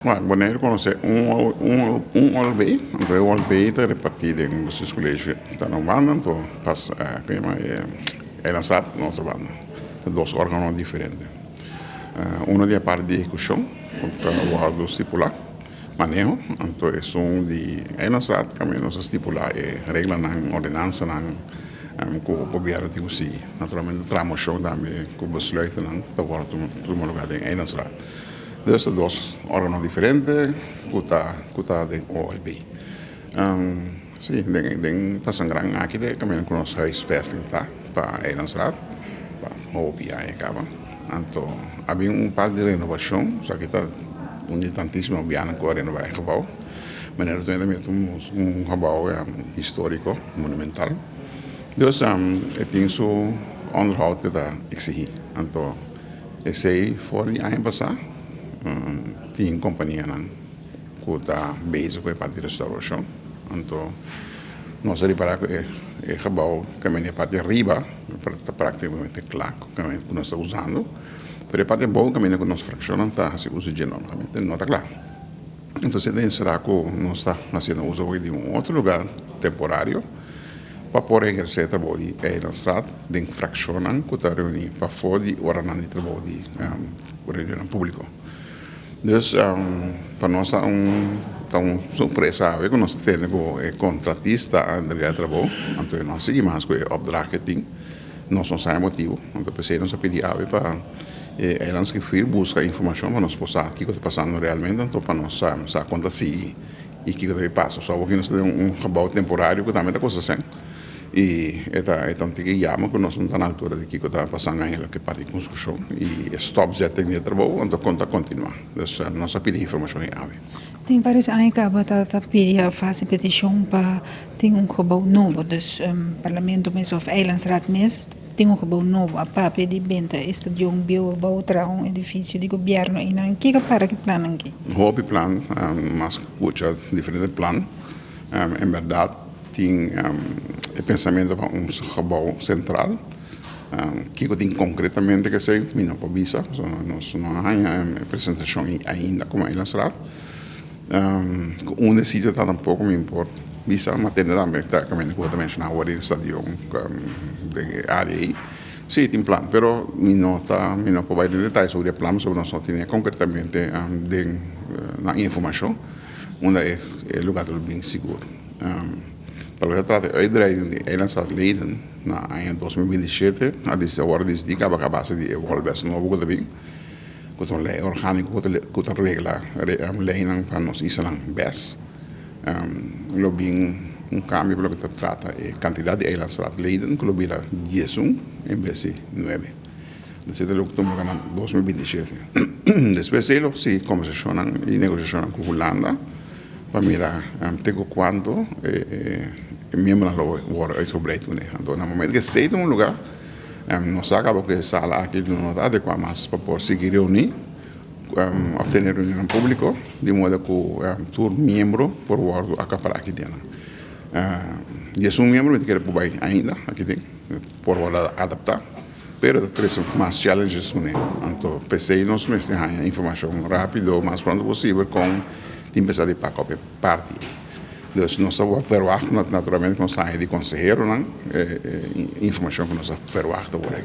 Bueno, Boneiru konosé un OLB, anto e OLB ta repartí den bestuurscollege ta na un banda, anto pas ku yama e Eilandsraad na otro banda. Ta dos órgano diferente. Uno di e parti di ehekushon ku ta wòrdu stipulá, maneho, anto esun di Eilandsraad kaminda nos a stipulá e reglanan, ordenansanan ku gobièrnu tin ku sigui. Naturalmente traha moshon tambe ku besluitennan ta wòrdu tuma lugá den Eilandsraad. Dus ta dos órgano diferente ku ta den OLB. Sí, den Pasangran aki de kaminda ku nos huisvesting ta pa Eilandsraad, pa hopi aña kaba. Anto a bin un par di renovashon, so aki ta un di tantísimo bianan ku a renová e gebouw. Manera tambe un gebouw históriko, monumental. Dus e tin su onderhoud ku ta eksigí. Anto esei for di aña pasá tin kompanianan ku ta bezig ku e parti di restaurashon. Anto nos a ripará ku e gebouw kaminda e parti ariba ta práktikamente kla ku nos ta usando. Pero e parti abou kaminda ku nos frakshonnan ta hasi uso dje normalmente no ta kla. Entonces ta enserá ku nos ta hasiendo uso di un otro lugá temporario pa por ehersé trabou di Eilandsraad den frakshonnan ku ta reuní pafó di oranan di trabou di reunionnan públiko. Dus pa nos ta un sorpresa ku nos tende ku e kontratista a entregá e trabou, anto no a sigui mas ku e opdracht ku e tin. Nos no sa e motibu, anto p'esei nos a pidi awe pa e eilandsgriffier buska informashon pa nos por sa kiko ta pasando realmente, anto pa nos sa kon ta sigui i kiko ta pasa. So awor nos ta den un gebouw temporario ku tambe ta kosta sèn i e ta un tiki yama ku nos no ta na altura di kiko ta pasando eigenlijk e parti di konstrukshon i e stopzetting di e trabou, anto kon ta kontinuá. Dus nos a pidi informashon awe. Tin vários aña kaba ta pidi òf hasi petishon pa tin un gebouw nobo. Dus parlamento mes òf Eilandsraad mes tin un gebouw nobo. A papia di benta e stadion bieu bou traha un edifisio di gobièrnu einan. Kiko para ku plannan aki? Hopi plan, m'a skucha diferente plan. En bèrdat tin e pensamentu pa un gebouw sentral. Kiko tin konkretamente ku esei, mi no por bisa. So, nos no a haña presentashon ainda komo Eilandsraad. Un sitio ta tampoko mi por bisa, ma tende tambe ta kaminda ku bo ta menshoná awor den stadion, den e área ei. Sí, tin plan, pero mi no por bai den detaye sobre e plan, pasobra nos no tin konkretamente den na informashon unda e lugá ta bin sigur. Pa loke ta trata e uitbreiding di Eilandsraadleden na aña 2027, a awor a disidí kaba a base di e Wolbes nobo ku ta bin, ku ta un lei orgániko ku ta regla leinan pa nos islanan bes. Lo bin un kambio pa loke ta trata e kantidat di eilandsraadleden ku lo bira 11 en bes di 9. Esei ta loke tuma lugá na 2027. Despues di lo sigui kombersashonnan i negosiashonnan ku Hulanda pa mira te ku kuantu e miembronan lo wòrdu uitgebreid kuné. Anto na momento ku esei tuma lugá, nos sa kaba ku e sala aki no ta adekuá mas pa por sigui reuní òf tene reunionnan públiko di modo ku tur miembro por wòrdu akapará aki den. 11 miembro mi ta kere por bai ainda aki den, por wòrdu adaptá, pero ta trese mas challenges kuné. Anto p'esei nos mester haña informashon rápido, mas pronto posibel kon tin pensá di pak op e parti ei. Dus nos ta verwacht naturalmente ku nos haña di konseheronan informashon ku nos a verwacht awor aki.